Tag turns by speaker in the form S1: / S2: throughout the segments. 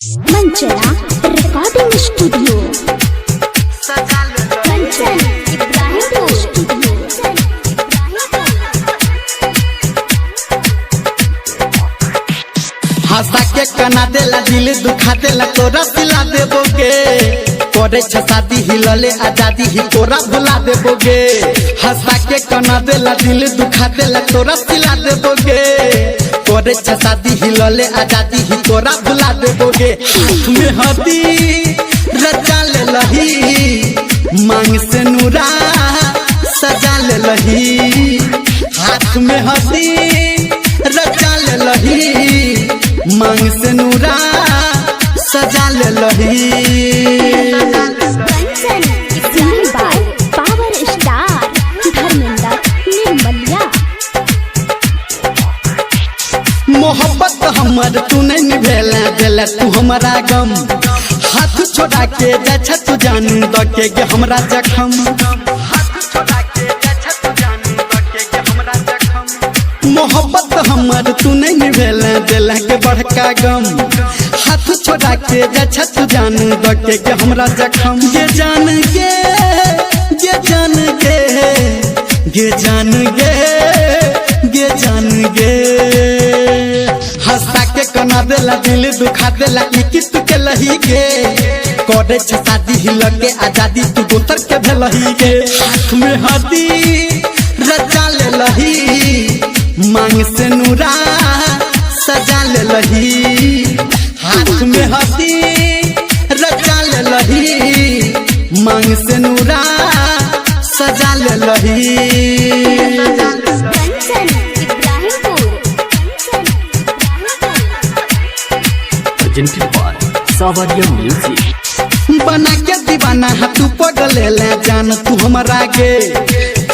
S1: Manchala recording studio, Kanchan Ibrahimpur studio.
S2: हंसा के कना देला दिल दुखा देला तोरा सिला देबोगे। करे छे शादी हिलले आजादी ही तोरा भुला देबोगे। हंसा के कना देला दिल दुखा देला तोरा सिला देबोगे। करे छे शादी हिलले आजादी ही तोरा भुला देबोगे। हाथ में हदी रचा ले लही, मांग से नूरा सजा ले लही। हाथ में हदी रचा ले लही, मांग से नूरा सजा ले लही।
S1: Kanchan singing by power star Dharmendra Nirmaliya.
S2: मोहब्बत हमर तू नहीं निभेला देला तू हमारा गम। हाथ छोड़ा के जा तू जान द के गे हमरा जखम। मोहब्बत हमर तू नहीं निभेला देला के बड़का गम। हाथ छोड़ा के जा तू जान द के गे हमरा जखम। गे जान गे, गे जान गे, गे जान गे, गे जान गे। हंसा के कना देला दिल दुखा देला ई किस्त के लही गे। करे छे शादी ही लगे आजादी तू दोसर के भेलही गे। हाथ में हदी रचा ले लही, मांग से नूरा सजा ले लही। हाथ में हदी रचा ले लही, मांग से नूरा सजा ले लही।
S1: Kanchan Ibrahimpur.
S3: Presented by Savaria Music.
S2: बना के दीवाना हा तू पगले ले जान तू हमारा के।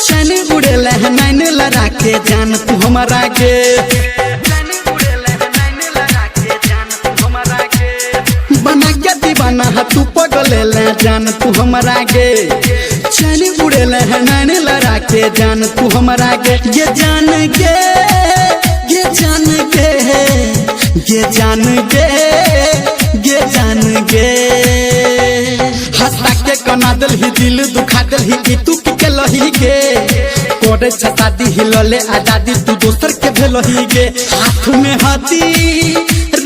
S2: चैन उड़ेले है नैन लड़ा के जान तू हमारा के। बना के दीवाना हा तू पगले ले जान तू हमारा के। चैन उड़ेले है नैन लड़ा के जान तू हमारा के। ये जान के, ये जान के, ये जान के, ये जान के। हंसा के कना दिल ही दिल दुखा दिल ही ई तू के लही गे। करे छे शादी हिलले आजादी तू दोसर के भेलही गे। हाथ में हदी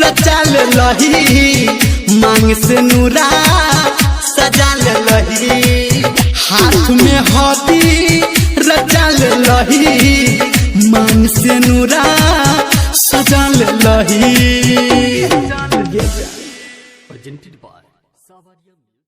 S2: रचा ले लही, मांग से नूरा सजा ले लही। हाथ में हदी रचा ले लही, मांग से नूरा सजा ले लही।
S3: Presented by Savaria Music.